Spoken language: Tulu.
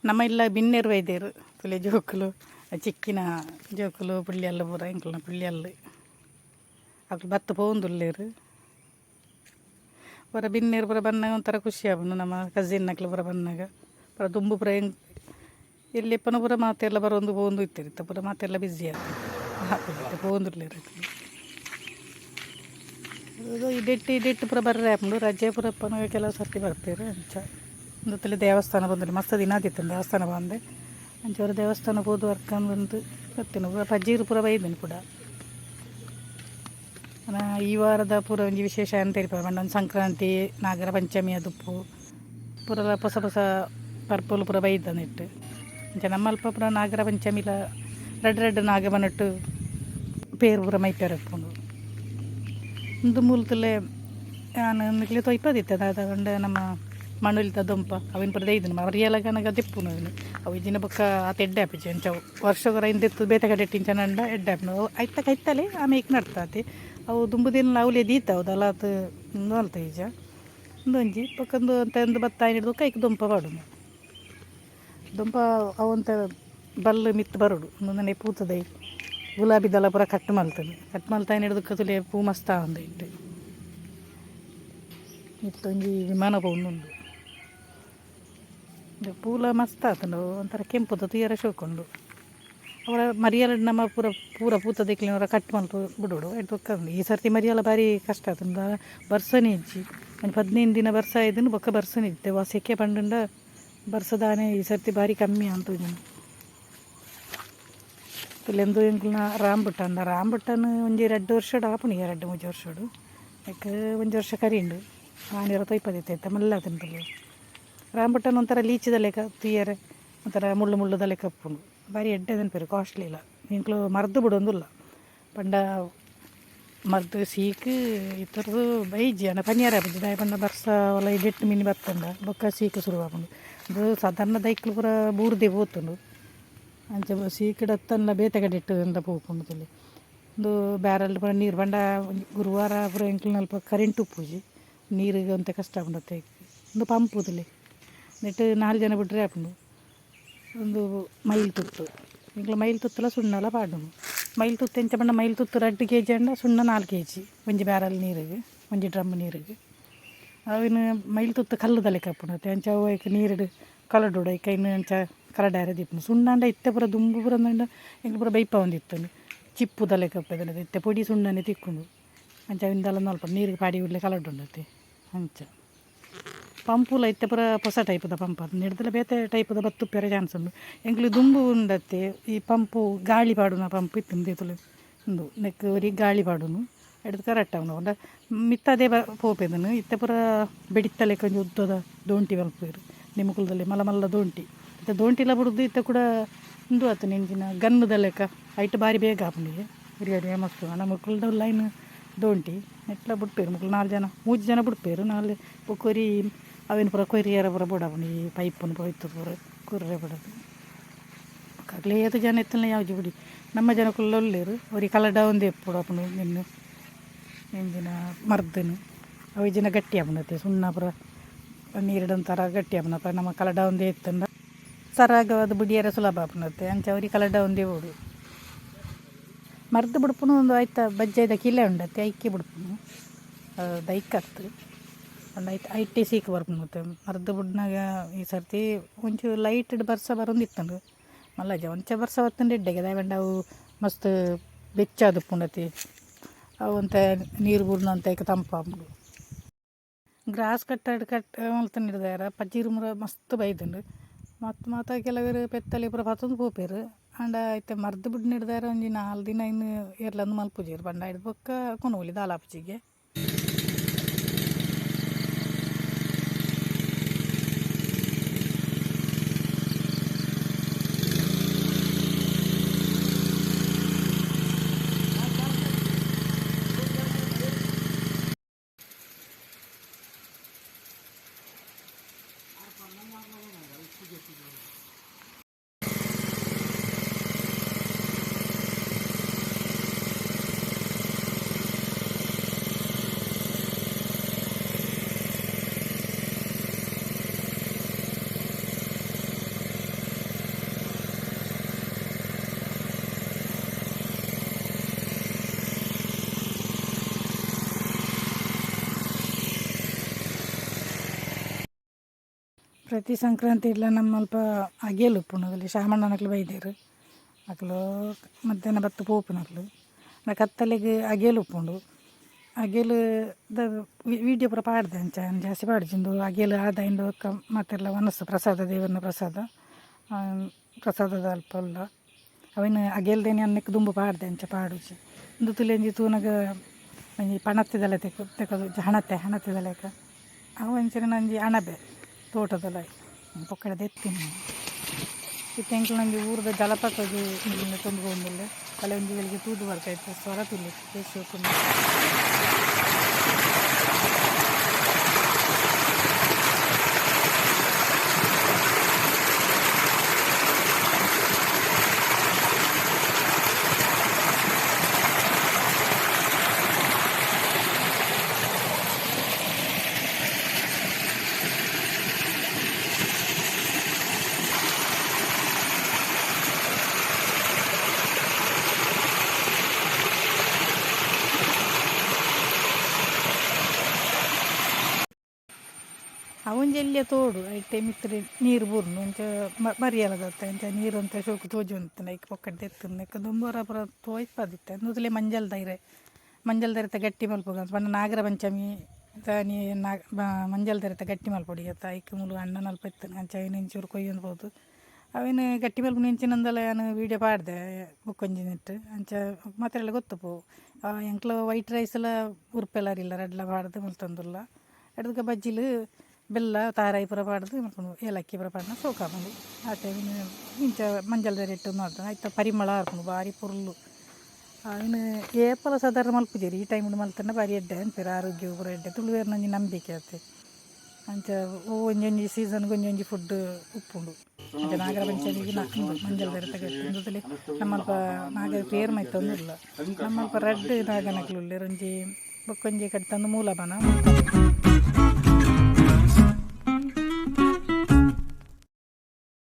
ನಮ್ಮ ಇಲ್ಲ ಬಿನ್ನೆರು ವೈದ್ಯರು ತುಲೆ ಜೋಕುಲು ಚಿಕ್ಕಿನ ಜೋಕುಲು ಪುಳ್ಳಿಯಲ್ಲು ಪೂರ ಎಂಕಲ್ನ ಪುಳ್ಳಿಯಲ್ಲು ಅಕ್ಲು ಬತ್ತು ಪೋಂದುಲ್ಲೇರು ಪೂರ ಬಿನ್ನೇರು ಪೂರ ಬನ್ನಾಗ ಒಂಥರ ಖುಷಿ ಆಪುಂಡು ನಮ್ಮ ಕಸಿನ್ ಅಕ್ಲು ಪೂರ ಬನ್ನಾಗ ಪೂರ ದುಂಬು ಪೂರ ಎಂಕ್ ಎಲ್ಲಿಪ್ಪನ ಪೂರ ಮಾತೆಲ್ಲ ಬರೊಂದು ಪೋಂದು ಇತ್ತೆರ್ ಇತ್ತೆ ಪೂರ ಮಾತೆಲ್ಲ ಬ್ಯುಸಿ ಆತು ಪೋಂದುಲ್ಲೇರು ಇಡೆಟ್ಟು ಇಡೆಟ್ಟು ಪೂರ ಬರ್ರೆ ಆಪುಂಡು ರಜೆ ಪೂರ ಇಪ್ಪುನಗ ಕೆಲವು ಸರ್ತಿ ಬರ್ಪೆರ್ ಅಂಚ ಉಂದೆತ್ತಲೆ ದೇವಸ್ಥಾನ ಬಂದಿಲ್ಲ ಮಸ್ತ್ ದಿನ ಆದಿತ್ತುಂಡು ದೇವಸ್ಥಾನ ಬಂದೆ ಅಂಚ ಒರ ದೇವಸ್ಥಾನ ಪೋದು ವರ್ಕಂದು ಬತ್ತಿನ ಪೂರ ಪಜ್ಜೀರು ಪೂರ ಬೈದಿನಿ ಪೂರ. ಈ ವಾರದ ಪೂರ ಒಂಜಿ ವಿಶೇಷ ಅಂತ ತೆರಿಪಾವೆ ಪಂಡ ಒಂಜಿ ಸಂಕ್ರಾಂತಿ ನಾಗರ ಪಂಚಮಿ ಅದುಪ್ಪು ಪೂರಲ ಪೊಸ ಪೊಸ ಪರ್ಪುಲು ಪೂರ ಬೈದನಿಟ್ಟು ಅಂಚ ನಮ್ಮಲ್ಪ ಪೂರ ನಾಗರ ಪಂಚಮಿಲ ರಡ್ಡ್ ರಡ್ಡ್ ನಾಗ ಬನಟ್ಟು ಪೇರ್ ಪೂರ ಮೈಪೆರೆ ಉಪ್ಪುಂಡು. ಉಂದು ಮೂಲತುಲೆ ಯಾನ್ ನಿಕ್ಲೆ ತೊಯ್ಪದಿತ್ತೆ ದಾದ ಪಂಡ ನಮ್ಮ ಮಣುಲಿತ ದೊಂಪ ಅವೆನ್ ಪೂರ ದೈದಿನ ಮರಿಯಲ ಗನಗ ದೆಪ್ಪುನು ಅವೆನ್ ಅವು ಇಜ್ಜಿಂಡ ಬೊಕ್ಕ ಆತ್ ಎಡ್ಡೆ ಆಪುಜಿ ಅಂಚ ವರ್ಷಗೊರ ಐನ್ ದೆತ್ತ್ ಬೇತೆ ಕಡೆಟ್ ಇಂಚ ನಡ್ಂಡ ಎಡ್ಡೆ ಆಪುಂಡು ಅವು ಐತ ಕೈತಲೆ ಆಮೇಕ್ ನಡ್ತಾತೆ ಅವು ದುಂಬು ದಿನ ಅವ್ಲೆ ದೀತ ಅವು ದಾಲ ಆತ್ ಉಂದು ಮಲ್ತ ಇಜ್ಜ ಉಂದೊಂಜಿ ಬೊಕ್ಕ ಉಂದು ಒಂತೆ ಉಂದು ಬತ್ತ ಆಯಿನೆಡ್ದ್ ಬೊಕ್ಕ ಐಕ್ ದೊಂಪ ಪಾಡುನು ದೊಂಪ ಅವು ಒಂತೆ ಬಲ್ಲ್ ಮಿತ್ತ್ ಬರೊಡು ಉಂದೊಂಜಿ ಪೂತ ದೈ ಗುಲಾಬಿ ದಳ ಪೂರ ಕಟ್ ಮಲ್ತುನು ಕಟ್ ಮಲ್ತಾಯಿನೆಡ್ದ್ ಬೊಕ್ಕ ತೂಲೆ ಪೂ ಮಸ್ತ್ ಆವೊಂದು ಐಟ್ ಇತ್ತೊಂಜಿ ವಿಮಾನ ಪೋವೊಂದುಂಡು ಪೂಲ ಮಸ್ತ್ ಆತುಂಡು ಒಂಥರ ಕೆಂಪುದ ತೂಯರೆ ಶೋಕುಂಡು ಅವರ ಮರಿಯಲಡ್ ನಮ್ಮ ಪೂರ ಪೂರ ಪೂತ ದೆಕ್ಲಿನ ಕಟ್ ಮಲ್ತು ಬುಡೊಡು ಐಟ್ ಬೊಕ್ಕ ಈ ಸರ್ತಿ ಮರಿಯಲ ಬಾರಿ ಕಷ್ಟ ಆತುಂಡು ದಾದ ಬರ್ಸನೆ ಇಜ್ಜಿ ಒಂಜಿ 15 ದಿನ ಬರ್ಸ ಆಯ್ದುಂಡು ಬೊಕ್ಕ ಬರ್ಸನೆ ಇತ್ತೆ ವಾ ಸೆಕೆ ಪಂಡುಂಡ ಬರ್ಸದಾನೆ ಈ ಸರ್ತಿ ಬಾರಿ ಕಮ್ಮಿ ಅಂತುಜುಂಡು. ತುಲೆಂದು ಎಂಕಲ್ನ ರಾಂಬುಟ್ಟನ್ ರಾಂಬುಟ್ಟನ್ ಒಂಜಿ ರಡ್ಡ್ ವರ್ಷಡ್ ಆಪುಂಡು ಈ ರಡ್ಡ್ ಮೂಜಿ ವರ್ಷಡ್ ಐಕ್ ಒಂಜಿ ವರ್ಷ ಕರಿಂಡು ಆನಿರ ತೊಯ್ಪದಿತ್ತೆ ಮಲ್ಲ ಆತುಂಡು ರಾಂಬುಟ್ಟನ್ ಒಂಥರ ಲೀಚಿದ ಲೆಕ್ಕ ತೂಯರೆ ಒಂಥರ ಮುಳ್ಳು ಮುಳ್ಳುದ ಲೆಕ್ಕ ಉಪ್ಪುಂಡು ಬಾರಿ ಎಡ್ಡೆ ತಿನ್ಪೆರ್ ಕಾಸ್ಟ್ಲಿ ಇಲ್ಲ ಎಂಕ್ಲು ಮರ್ದ್ ಬುಡೊಂದುಲ್ಲ ಪಂಡ ಮರ್ದ್ ಸೀಕ್ ಇತ್ತರ್ದು ಬೈಜಿ ಆಂಡ ಪನಿಯಾರ ಆಪುಜಿ ದಾಯೆ ಪಂಡ ಬರ್ಸ ಒಲ ಇಡೆಟ್ ಮಿನಿ ಬತ್ತುಂಡ ಬೊಕ್ಕ ಸೀಕ್ ಸುರು ಆಪುಂಡು ಉಂದು ಸಾಧಾರಣ ದೈಕ್ಲು ಪೂರ ಬೂರ್ದೆ ಪೋತುಂಡು ಅಂಚ ಸೀಕ್ಡ್ ಅತ್ತಂಡ ಬೇತೆ ಕಡೆಟ್ ಇಂದ ಪೋಪುಂಡು ತೂಲೆ ಉಂದು ಬ್ಯಾರಲ್ ಪೂರ ನೀರು ಪಂಡ ಗುರುವಾರ ಪೂರ ಎಂಕ್ಲೆನಲ್ಪ ಕರೆಂಟ್ ಉಪ್ಪುಜಿ ನೀರಿಗೆ ಒಂತೆ ಕಷ್ಟ ಆಪುಂಡು ಅತ್ತೆ ಉಂದು ಪಂಪ್ ತೂಲೆ ನೆಟ್ 4 ಜನ ಬುಡ್ರೆ ಆಪುಂಡು ಉಂದು ಮೈಲ್ ತುತ್ತು ಎಂಕ್ಲ ಮೈಲ್ ತುತ್ತುಲ ಸುಣ್ಣಲ ಪಾಡುನು ಮೈಲ್ ತುತ್ತು ಎಂಚ ಪಂಡ ಮೈಲ್ ತುತ್ತು 2 ಕೆಜಿ ಆಂಡ ಸುಣ್ಣ 4 ಕೆಜಿ ಒಂಜಿ ಬ್ಯಾರಲ್ ನೀರಿಗೆ ಒಂಜಿ ಡ್ರಮ್ ನೀರಿಗೆ ಅವಿನ ಮೈಲ್ ತುತ್ತು ಕಲ್ಲುದ ಲೆಕ್ಕ ಆಪುಂಡು ಅತ್ತೆ ಅಂಚ ಅವು ಐಕ್ ನೀರುಡು ಕಲಡೊಡು ಐಕ್ ಐನ್ ಅಂಚ ಕಲಡಾರೆ ದೀಪುನು ಸುಣ್ಣ ಆಂಡ ಇತ್ತೆ ಪೂರ ದುಂಬು ಪೂರ ಅಂಡ ಎಂಕ್ಲು ಪೂರ ಬೈಪಾವೊಂದಿತ್ತುಂಡು ಚಿಪ್ಪುದ ಲೆಕ್ಕ ಉಪ್ಪೆದನ ಇತ್ತೆ ಪೊಡಿ ಸುಣ್ಣನೆ ತಿಕ್ಕುಂಡು ಅಂಚ ಅವಿನ ದಾಲ ಮಲ್ಪ ನೀರಿಗೆ ಪಾಡಿ ಕೂಡ್ಲೆ ಕಲಡುಂಡು ಅತ್ತೆ ಅಂಚ ಪಂಪುಲ ಇತ್ತೆ ಪೂರ ಪೊಸ ಟೈಪುದ ಪಂಪ್ ಅದು ನೆಡ್ದಲ ಬೇತೆ ಟೈಪುದ ಬತ್ತುಪ್ಪೆರೆ ಚಾನ್ಸ್ ಉಂಡು ಎಂಕ್ಲು ದುಂಬು ಉಂಡತ್ತೆ ಈ ಪಂಪು ಗಾಳಿ ಪಾಡುನ ಪಂಪ್ ಇತ್ತುಂದು ತೂಲೆ ಉಂದು ನೆಕ್ಕ್ ಒರಿ ಗಾಳಿ ಪಾಡುನು ಎಡ್ದ್ ಕರೆಕ್ಟ್ ಆಪುಂಡು ಪಂಡ ಮಿತ್ತದೇ ಪೋಪೆದನು ಇತ್ತೆ ಪೂರ ಬೆಡಿತ್ತ ಲೆಕ್ಕ ಒಂಜಿ ಉದ್ದದ ದೋಂಟಿ ಮಲ್ಪುವೆರ್ ನಿಮುಕುಲ್ದಲ್ಲಿ ಮಲ್ಲ ಮಲ್ಲ ದೋಂಟಿ ಇತ್ತೆ ದೋಂಟಿಲ ಬುಡ್ದು ಇತ್ತೆ ಕೂಡ ಉಂದು ಆತುಂಡು ಎಂಚಿನ ಗನ್ನುದ ಲೆಕ್ಕ ಐಟ್ ಬಾರಿ ಬೇಗ ಆಪುಂಡು ಒರಿ ಮಸ್ತ್ ಆಂಡ ಮುಕುಲ್ದ ಲೈನ್ ದೋಂಟಿ ನೆಟ್ಲ ಬುಡ್ಪೆರ್ ಮುಕುಲು 4 ಜನ 3 ಜನ ಬುಡ್ಪೆರ್ 4 ಬೊಕ್ಕ ಒರಿ ಅವೆನ್ ಪೂರ ಕೊರಿಯರ ಪೂರ ಬೋಡಾಪುಂಡು ಈ ಪೈಪುನು ಪೂರ ಇತ್ತುದು ಪೂರ ಕೊರ್ರೆ ಬೋಡಾದು ಅಕ್ಲೆ ಏತ್ ಜನ ಇತ್ತುಂಡ ಯಾವುಜಿ ಬುಡಿ ನಮ್ಮ ಜನಕುಲು ಉಲ್ಲೆರ್ ಒರಿ ಕಲಡ ಒಂದೇ ಪೋಡಾಪುಂಡು ನೆನ್ನೆ ಎಂಚಿನ ಮರ್ದನು ಅವು ಇಜ್ಜಿಂಡ ಗಟ್ಟಿ ಆಪುಂಡು ಅತ್ತೆ ಸುಣ್ಣ ಪೂರ ನೀರುಡು ಒಂಥರ ಗಟ್ಟಿ ಆಪುಂಡು ಅಪ ನಮ್ಮ ಕಲಡ ಒಂದೇ ಇತ್ತುಂಡ ಸರಾಗವಾದ್ ಬುಡಿಯರೆ ಸುಲಭ ಆಪುಂಡು ಅತ್ತೆ ಅಂಚ ಒರಿ ಕಲಡ ಒಂದೇ ಬೋಡು ಮರ್ದ್ ಬುಡ್ಪುನು ಒಂದು ಐತ ಬಜ್ಜೈದ ಕಿಲೆ ಉಂಡತ್ತೆ ಐಕೆ ಬುಡ್ಪುನು ದೈಕತ್ತು ಪಂಡ ಐತ ಐಟೆ ಸೀಕ್ ಬರ್ಪುಂಡು ಮತ್ತೆ ಮರ್ದ್ ಬುಡ್ನಾಗ ಈ ಸರ್ತಿ ಒಂಚೂರು ಲೈಟ್ಡ್ ಬರ್ಸ ಬರೊಂದಿತ್ತುಂಡು ಮಲ್ಲಜ ಒಂಚ ಬರ್ಸ ಬತ್ತುಂಡು ಎಡ್ಡೆಗೆ ದಾಯೆ ಪಂಡ ಅವು ಮಸ್ತ್ ಬೆಚ್ಚಾದುಪ್ಪುಂಡತಿ ಅವು ಒಂತೆ ನೀರು ಬೂರ್ನ ಒಂತೆ ಐಕ್ ತಂಪಾಪುಂಡು. ಗ್ರಾಸ್ ಕಟ್ಟಡ್ ಕಟ್ ಮಲ್ತೊಂದಿರ್ದಾರ ಪಜ್ಜಿರು ಮುರ ಮಸ್ತ್ ಬೈದುಂಡು ಮತ್ತ್ ಮಾತ ಕೆಲವೆರ್ ಪೆತ್ತಲೆ ಪೂರ ಪತೊಂದು ಪೋಪೆರ್ ಆಂಡ ಇತ್ತೆ ಮರ್ದ್ ಬುಡ್ದು ನಿಡ್ದಾರ ಒಂಜಿ 4 ದಿನ ಐನ್ ಏರ್ಲಂದ್ ಮಲ್ಪುಜೆರ್ ಪಂಡ ಐಡ್ದ್ ಬೊಕ್ಕ ಕೊನೊವೊಲಿ ದಾಲ ಆಪುಜಿಗೆ. ಪ್ರತಿ ಸಂಕ್ರಾಂತಿ ಇಲ್ಲ ನಮ್ಮಲ್ಪ ಅಗೇಲು ಉಪ್ಪುಂಡು ಶಾಮಣ್ಣನಕ್ಲು ಬೈದೇರು ಅಕ್ಲು ಮಧ್ಯಾಹ್ನ ಬತ್ತು ಪೋಪುನಕ್ಲು ಕತ್ತಲೆಗ್ ಅಗೇಲು ಉಪ್ಪುಂಡು ಅಗೇಲು ದ ವೀಡಿಯೋ ಪೂರ ಪಾಡ್ದೆ ಅಂಚ ಜಾಸ್ತಿ ಪಾಡ್ಜಿ ಉಂದು ಅಗೇಲು ಆದಾಯಿಂದ ಬೊಕ್ಕ ಮಾತೆರ್ಲ ವನಸ್ ಪ್ರಸಾದ ದೇವರ್ನ ಪ್ರಸಾದ ಪ್ರಸಾದದ ಅಲ್ಪ ಉಲ್ಲ ಅವೆನ್ ಅಗೇಲ್ದೇನೆ ಅನ್ನಕ್ಕೆ ದುಂಬು ಪಾಡ್ದೆ ಅಂಚ ಪಾಡುಜಿ ಉಂದು ತುಲೆಂಜಿ ತೂನಗ ಒಂಜಿ ಪಣತ್ತಿದ ಲೆಕ್ಕ ತೆಕೊದು ಹಣತೆ ಹಣತೆದ ಲೆಕ್ಕ ಅವು ಅಂಚನೆ ಒಂಜಿ ಅಣಬೆ ತೋಟದೊಲಾಯಿ ಪೊಕ್ಕಡೆ ದೆತ್ತಿನಿ. ಇತ್ತೆ ಎಂಕ್ಲ ಒಂಜಿ ಊರುದ ಜಲಪಾತದ ತೊಂದು ಪೋವೊಂದುಲ್ಲೆ ಬಲೆ ಒಂಜಿ ಗಳಿಗೆ ತೂದು ಬರ್ಕ ಇತ್ತೆ ಸ್ವರ ತುಲ್ಲೆ ಏತ್ ಶೋಕುಂಡು. ಅವೊಂಜಿ ಎಲ್ಯ ತೋಡು ಐತೆ ಮಿತ್ತ್ ನೀರು ಬೂರುಂಡು ಅಂಚ ಮರಿಯಲದತ್ತ ಅಂಚ ನೀರು ಒಂತೆ ಶೋಕು ತೋಜೊಂದಿತ್ತುಂಡು ಐಕ್ ಪೊಕ್ಕಡೆ ದೆತ್ತುಂಡು ನೆಕ್ ದುಂಬು ಒರ ಪೂರ ತೋಯಿಪಾದಿತ್ತೆ ಉಂದುಲೇ ಮಂಜಲ್ದ ಇರೆ ಮಂಜಲ್ದ ಇರೆತ ಗಟ್ಟಿ ಮಲ್ಪುಗ ಪಂಡ ನಾಗರ ಪಂಚಮಿ ತಾನಿ ನಾಗ ಮಂಜಲ್ದ ಇರೆತ ಗಟ್ಟಿ ಮಲ್ಪೊಡು ಅತ್ತ ಐಕ್ ಮೂಲು ಅಣ್ಣನ ಅಲ್ಪ ಇತ್ತುಂಡು ಅಂಚ ಐನ್ ಒಂಚೂರು ಕೊಯ್ಯೊಂದು ಪೋದು ಅವೆನ್ ಗಟ್ಟಿ ಮಲ್ಪುನ ಎಂಚಿನಂದಲ ಯಾನ್ ವೀಡಿಯೋ ಪಾಡ್ದೆ ಬೊಕ್ಕೊಂಜಿ ನೆಟ್ಟ್ ಅಂಚ ಮಾತೆರೆಗ್ಲ ಗೊತ್ತುಪು ಎಂಕ್ಲ ವೈಟ್ ರೈಸ್ಲ ಉರ್ಪೆಲ ಅರಿಲ ರಡ್ಡ್ಲ ಪಾಡ್ದ್ ಮಲ್ತೊಂದುಲ್ಲ ಎಡ್ದ್ಕ ಬಜ್ಜಿಲ್ ಬೆಲ್ಲ ತಾರಾಯಿ ಪೂರ ಪಾಡ್ದ್ ಮಲ್ಪುನು ಏಲಕ್ಕಿ ಪೂರ ಪಾಡ್ಂಡ ಸೋಕು ಆಪುಂಡು ಆತೆ ಇಂಚ ಮಂಜಲ್ದ ಇರೆಟ್ ಮಲ್ತುಂಡ ಐತ ಪರಿಮಳ ಆಪುಂಡು ಬಾರಿ ಪೊರ್ಲು. ಐನ್ ಏಪಲ ಸಾಧಾರಣ ಮಲ್ಪುಜೆರ್ ಈ ಟೈಮ್ಡ್ ಮಲ್ತ್ಂಡ ಬಾರಿ ಎಡ್ಡೆ ಪನ್ಪೆರ್ ಆರೋಗ್ಯ ಪೂರ ಎಡ್ಡೆ ತುಳುವೆರ್ನ ಒಂಜಿ ನಂಬಿಕೆ ಅತೆ ಅಂಚ ಒವು ಒಂಜೊಂಜಿ ಸೀಸನ್ಗ್ ಒಂಜೊಂಜಿ ಫುಡ್ ಉಪ್ಪುಂಡು. ಅಂಚ ನಾಗರ ಪಂಚಮಿಗ್ ಉಂದು ಮಂಜಲ್ದ ಇರೆತ ಗಟ್ಟಿ ಉಂದುಲೇ ನಮ್ಮಲ್ಪ ನಾಗ ಪೇರ್ ಮೈತೊಂದುಲ್ಲ ನಮ್ಮಲ್ಪ ರಡ್ಡ್ ನಾಗನಕುಲು ಉಲ್ಲೆರ್ ಒಂಜಿ ಬೊಕ್ಕೊಂಜಿ ಕಡೆತ ಮೂಲಬನ.